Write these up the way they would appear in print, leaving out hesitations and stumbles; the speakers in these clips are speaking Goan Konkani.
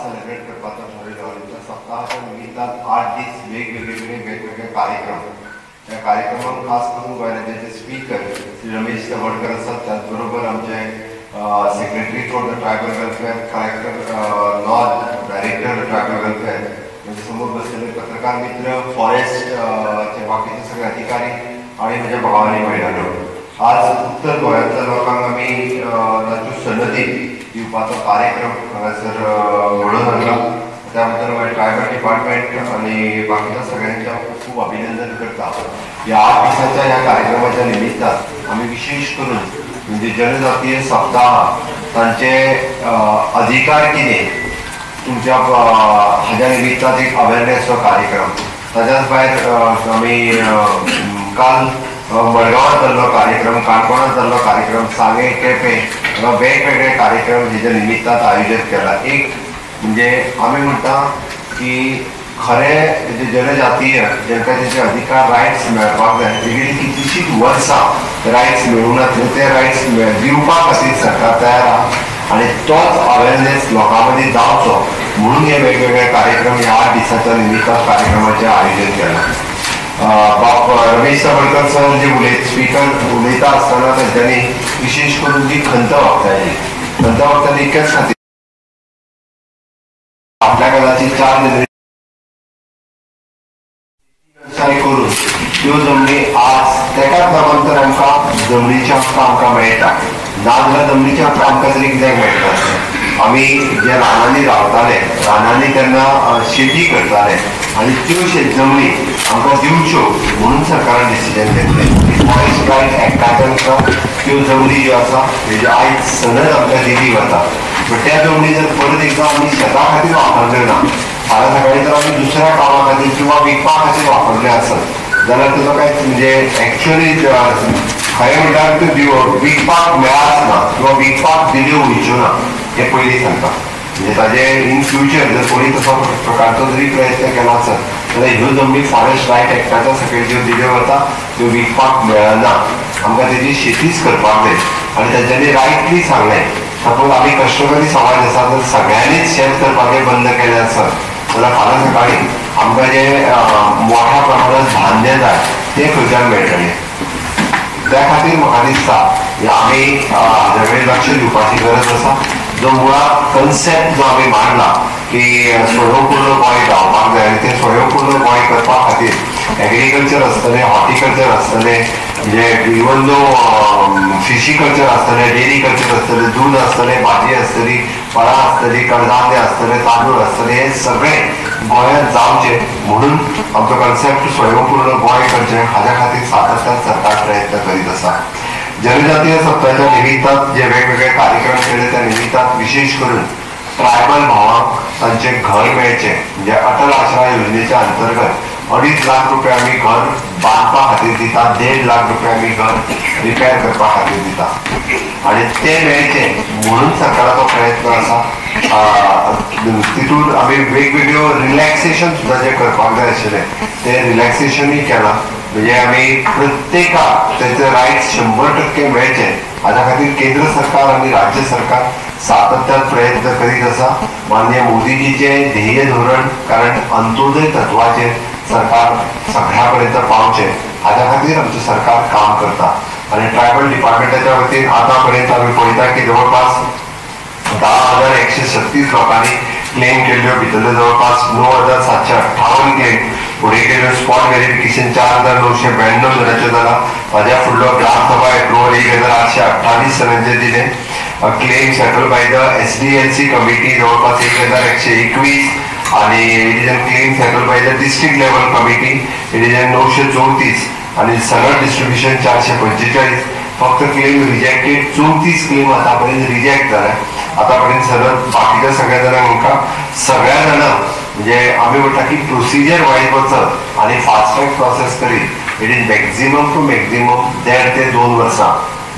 सेलिब्रेट करपाचो ठरयलो आनी त्या सप्ताहाच्या निमित्तान 8 दीस वेगवेगळे वेगवेगळे कार्यक्रम. त्या कार्यक्रमाक खास करून गोंय राज्याचे स्पीकर श्री रमेश तवडकर आसात, त्याचबरोबर आमचे secretary for the tribal welfare, collector north, director tribal welfare, म्हणजे समोर बसलेले पत्रकार मित्र, फॉरेस्ट चे बाकीचे सगळे अधिकारी आणि म्हज्या भावांनी भयणांनो, आज उत्तर गोंयांतल्या लोकांक आमी ताच्यो सनदी दिवपाचो कार्यक्रम हांगासर घडोवन हाडला. त्या बद्दल मागीर ट्रायबल डिपार्टमेंट आनी बाकीच्या सगळ्यांच्या खूब खूब अभिनंदन करता. ह्या 8 दिसाच्या ह्या कार्यक्रमाच्या निमित्तान आमी विशेष करून म्हणजे जनजातीय सप्ताह तांचे अधिकार कितें तुमच्या हाज्या निमित्तान एक अवेरनेसचो कार्यक्रम. ताच्याच भायर आमी काल मडगांवांत जाल्लो कार्यक्रम, काणकोणांत जाल्लो कार्यक्रम, सांगें, केपें हांगा वेगवेगळे कार्यक्रम हेज्या निमित्तान आयोजीत केला. एक म्हणजे आमी म्हणटा की खरें जे जनजातीय जांकां तेंचे अधिकार रायट्स मेळपाक जाय, तेगेली कितलीशींच वर्सां रायट्स मेळूंक नासले, ते रायट्स दिवपा खातीर सरकार तयार आहा आनी तोच अवेरनेस लोकां मदीं जावचो म्हणून हे वेगवेगळे कार्यक्रम ह्या 8 दिसाच्या निमित्तान कार्यक्रमाचें आयोजन केलां. बाब रमेश तवडकर सर जे स्पीकर उलयता आसतना तेंच्यांनी विशेष करून जी खंत वक्तायली, खंत वक्तायली इतक्याच खातीर आपल्या कदाचित 4 वेवसाय करून त्यो जमनी आज तेकाच लागून तर आमकां जमनीचे हक्क आमकां मेळटा, नाजाल्यार जमनीचे हक्क आमकां तरी कित्याक मेळटा? आमी जे रानांनी रावताले, रानांनी तेन्ना शेती करताले आनी त्यो शेत जमनी आमकां दिवच्यो म्हणून सरकारान डिसिजन घेतलें. फॉरेस्ट रायट एक्टाच्या नुसार त्यो जमनी ज्यो आसा तेज्यो आयज सनद आमकां दिली वता. बट त्या जमनी जर परत एकदां आमी शेता खातीर वापरल्यो ना, फाल्यां सकाळीं जर आमी दुसऱ्या कामा खातीर किंवा विकपा खातीर वापरले आसत जाल्यार तेजो कांय म्हणजे एक्चुअली खरें म्हणल्यार त्यो विकपाक मेळच ना किंवा विकपाक दिल्यो वयच्यो ना हें पयलीं सांगता. म्हणजे ताजे इन फ्युचर जर कोणी तसो प्रकारचो जरी प्रयत्न केला आसत जाल्यार ह्यो जमनी फॉरेस्ट रायट एक्टाच्या सकयल ज्यो दिल्यो वता त्यो विकपाक मेळना, आमकां तेजी शेतीच करपाक जाय. आनी तेंच्यांनी रायटली सांगलें, सपोज आमी कश्टकरी समाज आसा तर सगळ्यांनीच शेत करपाचें बंद केलें आसत जाल्यार फाल्यां सकाळीं आमकां जें मोठ्या प्रमाणांत धान्य जाय तें खंयच्यान मेळटलें? त्या खातीर म्हाका दिसता आमी हाज्या कडेन लक्ष दिवपाची गरज आसा. जो मुळात कन्सेप्ट जो आमी मांडला की स्वयंपूर्ण गोंय जावपाक जाय आनी तें स्वयंपूर्ण गोंय करपा खातीर एग्रीकल्चर आसतलें, हॉर्टिकल्चर आसतलें, म्हणजे इवन दो फिशीकल्चर आसतलें, डेरी कल्चर आसतलें, दूद आसतलें, भाजी आसतली, फळां आसतली, कडधान्य आसतलें, तांदूळ आसतलें, हें सगळें गोंयांत जावचें म्हणून आमचो कन्सेप्ट स्वयंपूर्ण गोंय करचें हाज्या खातीर सातत्यान सरकार प्रयत्न करीत आसा. जनजातीय सप्ताहाच्या निमित्तान जे वेगवेगळे कार्यक्रम केले त्या निमित्तान विशेष करून ट्रायबल भावांक तांचें घर मेळचें म्हणजे अटल आश्रय योजनेच्या अंतर्गत 2.5 लाख रुपया आमी घर बांदपा खातीर दिता, 1.5 लाख रुपया आमी घर रिपेर करपा खातीर दिता आनी तें मेळचें म्हणून सरकाराचो प्रयत्न आसा. तितून आमी वेगवेगळ्यो रिलॅक्सेशन सुद्दां जें करपाक जाय आशिल्लें तें रिलॅक्सेशनूय केलां. म्हणजे आमी प्रत्येकाक तेंचे रायट्स 100% मेळचे हाज्या खातीर केंद्र सरकार आनी राज्य सरकार सातत्यान प्रयत्न करीत आसा. माननीय मोदीजीचें ध्येय धोरण कारण अंत्योदय तत्वाचेर सरकार सगळ्या पर्यंत पावचें हाज्या खातीर आमचें सरकार काम करता. आनी ट्रायबल डिपार्टमेंटाच्या वतीन आतां पर्यंत आमी पळयता की जवळपास 10,136 लोकांनी क्लेम केल्ल्यो, भितरल्यो जवळपास 9,758 क्लेम फुडें केल्यो. स्पॉट व्हेरिफिकेशन 4,992 जणांचें जालां. ताज्या फुडलो ग्रामसभा एप्रुवल 1,828 जणांचें दिलें. Claim settle by the SDLC committee जवळपास 1,121 आनी it is an claim settle by the district level committee it is an 934 आनी सनद डिस्ट्रिब्युशन 445. फक्त क्लेम रिजेक्टेड 34 क्लेम आतापर्यंत रिजेक्ट जाले. आतापर्यंत सनद बाकीच्या सगळ्या जाणांक आमकां सगळ्या जाणांक म्हणजे आमी म्हणटा की प्रोसिजर वायज वचत आनी फास्ट ट्रॅक प्रोसेस करीत it is maximum to maximum 1.5 ते 2 वर्सां,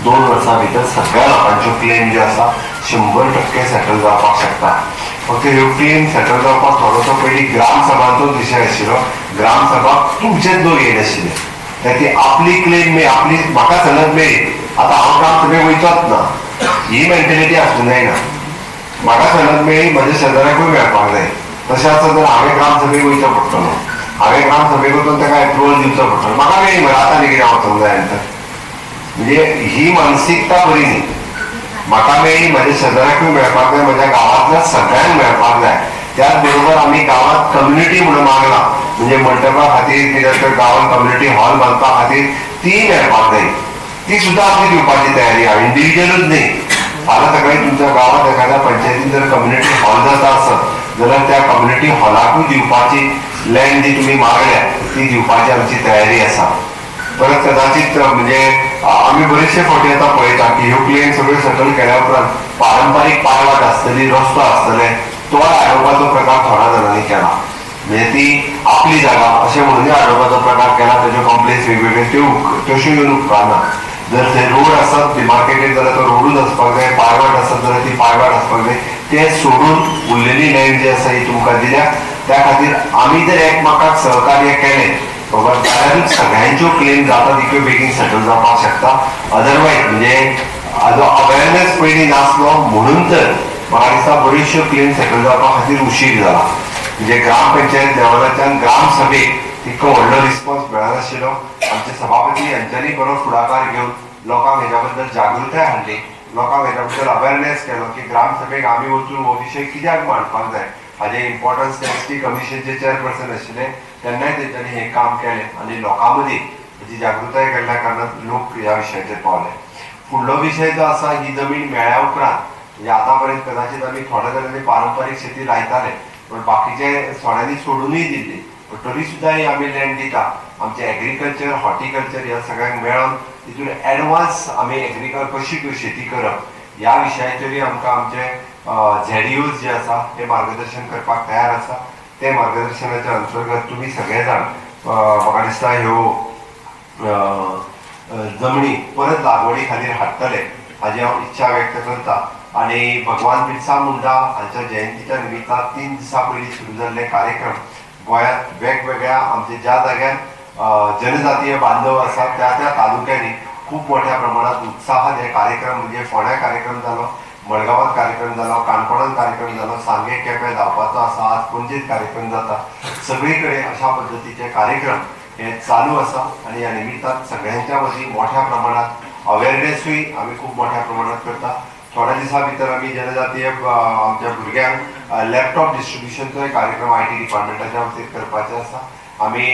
2 वर्सां भितर सगळ्या लोकांच्यो क्लेम ज्यो आसा 100% सेटल जावपाक शकता. फक्त ह्यो क्लेम सेटल जावपाक थोडोसो पयलीं ग्रामसभांचोच विशय आशिल्लो. ग्रामसभा तुमचेच लोक येयनाशिल्ले, ती आपली क्लेम मेळ्ळी, आपली म्हाका सनद मेळ्ळी, आतां हांव ग्रामसभेक वयचोच ना, ही मेंटेलिटी आसूंक जायना. म्हाका सनद मेळ्ळी म्हज्या शेजाऱ्याकूय मेळपाक जाय. तशें आसत जाल्यार हांवें ग्रामसभेक वयचो पडटलो, हांवें ग्रामसभेक वचून ताका एप्रुवल दिवचो पडटलो. म्हाका मेळ्ळी मरे, आतां आनी कित्याक वचूंक जाय नंतर. म्हणजे ही मानसिकता बरी न्ही. म्हाका मेळ्ळी म्हज्या शेजाऱ्याकूय मेळपाक जाय, म्हज्या गांवांतल्या सगळ्यांक मेळपाक जाय. त्याच बरोबर आमी गांवांत कम्युनिटी म्हणून मागला, म्हणजे मंडपा खातीर कित्याक तर गांवांत कम्युनिटी हॉल बांदपा खातीर ती मेळपाक जाय, ती सुद्दां आमची दिवपाची तयारी आहा. इंडिव्हिज्युअलूच न्ही, फाल्यां सकाळी तुमच्या गांवांत एखाद्या पंचायतीन जर कम्युनिटी हॉल जाता आसत जाल्यार त्या कम्युनिटी हॉलाकूय दिवपाची लँड जी तुमी मागल्या ती दिवपाची आमची तयारी आसा. परत कदाचित म्हणजे आमी बरेचशे फावटी आतां पळयता की ह्यो क्लेम सगळ्यो सेटल केल्या उपरांत पारंपारीक पायवाट आसतली, रस्तो आसतले, तो आडोवपाचो प्रकार थोड्या जाणांनी केला. म्हणजे ती आपली जागा अशें म्हणून आडोवपाचो प्रकार केला, तेज्यो कंप्लेन्स वेगवेगळे त्यो तश्यो येवन उपकारना. जर थंय रोड आसत डिमार्केटेड जाल्यार तो रोडूच आसपाक जाय, पायवाट आसत जाल्यार ती पायवाट आसपाक जाय. ते सोडून उरलेली लँड जी आसा ही तुमकां दिल्या. त्या खातीर आमी जर एकमेकाक सहकार्य केलें बाबा जाल्यारूच सगळ्यांच्यो क्लेम जाता तितक्यो बेगीन सेटल जावपाक शकता. अदरवायज म्हणजे हाजो अवेरनेस पयलीं नासलो म्हणून तर म्हाका दिसता बऱ्योचश्यो क्लेम सेटल जावपा खातीर उशीर जाला. म्हणजे ग्रामपंचायत लेवलाच्यान ग्रामसभेक तितको व्हडलो रिस्पॉन्स मेळनाशिल्लो. आमचे सभापती हांच्यांनी बरो फुडाकार घेवन लोकांक हेज्या बद्दल जागृताय हाडली, लोकांक हेज्या बद्दल अवेरनेस केलो की ग्रामसभेक आमी वचून हो विशय कित्याक मांडपाक जाय, हाजें इम्पॉर्टन्स एस टी कमिशनचे चेअरपर्सन आशिल्ले तेन्नाय तेंच्यांनी हें काम केलें आनी लोकां मदीं हेजी जागृताय केल्ल्या कारणान लोक ह्या विशयाचेर पावले. फुडलो विशय जो आसा, ही जमीन मेळ्ळ्या उपरांत म्हणजे आतां पर्यंत कदाचित आमी थोड्या जाणांनी पारंपारीक शेती लायताले, पण बाकीचे थोड्यांनी सोडूनय दिल्ली, पण तरी सुद्दां ही आमी लँड दिता. आमचे एग्रीकल्चर, हॉर्टिकल्चर ह्या सगळ्यांक मेळोन तितून एडवान्स आमी एग्रीकल्चर कशी शेती करप ह्या विशयाचेरूय आमकां आमचे झेडयूज जे आसा ते मार्गदर्शन करपाक तयार आसा. ते मार्गदर्शनाच्या अंतर्गत तुमी सगळे जाण म्हाका दिसता ह्यो जमनी परत लागवडी खातीर हाडटले हाजी हांव इच्छा व्यक्त करता. आनी भगवान बिरसा मुंडा हांच्या जयंतीच्या निमित्तान 3 दिसां पयलीं सुरू जाल्ले कार्यक्रम गोंयांत वेगवेगळ्या आमच्या ज्या जाग्यार जनजातीय बांधव आसा त्या त्या तालुक्यांनी खूब मोठ्या प्रमाणात उत्साहान हे कार्यक्रम, म्हणजे फोंड्या कार्यक्रम जालो, मडगांवांत कार्यक्रम जालो, काणकोणांत कार्यक्रम जालो, सांगे केपें जावपाचो आसा, आज पणजेत कार्यक्रम जाता. सगळी कडेन अशा पद्दतीचे कार्यक्रम हे चालू आसा आनी ह्या निमित्तान सगळ्यांच्या मदीं मोठ्या प्रमाणात अवेरनेसूय आमी खूब मोठ्या प्रमाणात करता. थोड्या दिसां भितर आमी जनजातीय आमच्या भुरग्यांक लॅपटॉप डिस्ट्रिब्युशनचोय कार्यक्रम I T डिपार्टमेंटाच्या वतीन करपाचे आसा. आमी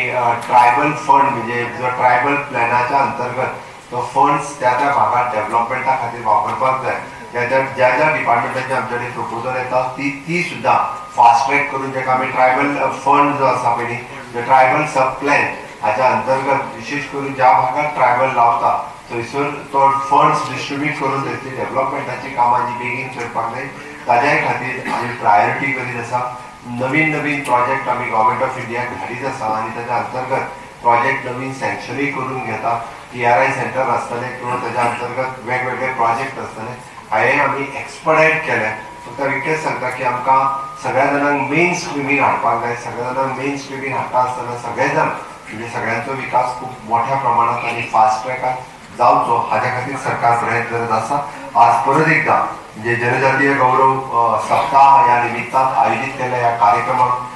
ट्रायबल फंड म्हणजे जो ट्रायबल प्लॅनाच्या अंतर्गत तो फंड्स त्या त्या भागात डेव्हलपमेंटा खातीर वापरपाक जाय, ज्या ज्या ज्या डिपार्टमेंटाचे आमच्या कडेन प्रपोजल येता ती ती सुद्दां फास्ट ट्रॅक करून जेका आमी ट्रायबल फंड जो आसा पळय न्ही, ट्रायबल सब प्लॅन हाच्या अंतर्गत विशेष करून ज्या भागात ट्रायबल लावता थंयसर तो फंड्स डिस्ट्रिब्यूट करून थंयसर डेव्हलपमेंटाची कामां जी बेगीन करपाक जाय ताज्याय खातीर आमी प्रायोरिटी करीत आसा. नवीन नवीन प्रोजेक्ट आमी गव्हर्मेंट ऑफ इंडियाक धाडीत आसा आनी ताच्या अंतर्गत प्रोजेक्ट नवीन सँक्शनूय करून घेता. TRI centre आसतलें किंवा ताच्या अंतर्गत वेगवेगळे प्रोजेक्ट आसतले हांवें आमी एक्सपडायट केले. फक्त रिक्वेस्ट सांगता की आमकां सगळ्या जाणांक मेन स्ट्रिमींग हाडपाक जाय. सगळ्या जाणांक मेन स्ट्रिमींग हाडटा आसतना सगळे जाण म्हणजे सगळ्यांचो विकास खूब मोठ्या प्रमाणात आनी फास्ट ट्रॅकार जावचो हाज्या खातीर सरकार प्रयत्न करत आसा. आज परत एकदा म्हणजे जनजातीय गौरव सप्ताह ह्या निमित्तान आयोजीत केल्ल्या ह्या कार्यक्रमाक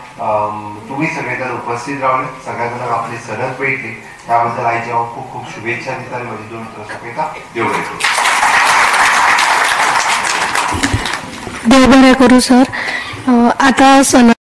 तुम्ही सगळे जण उपस्थित रावले, सगळ्या जाणांक आपली सनद मेळटली त्या बद्दल आयची हांव खूब खूब शुभेच्छा दिता आनी म्हजी 2 उतरां सोंपयता. देव बरें करूं. देव बरें करूं सर. आतां सनद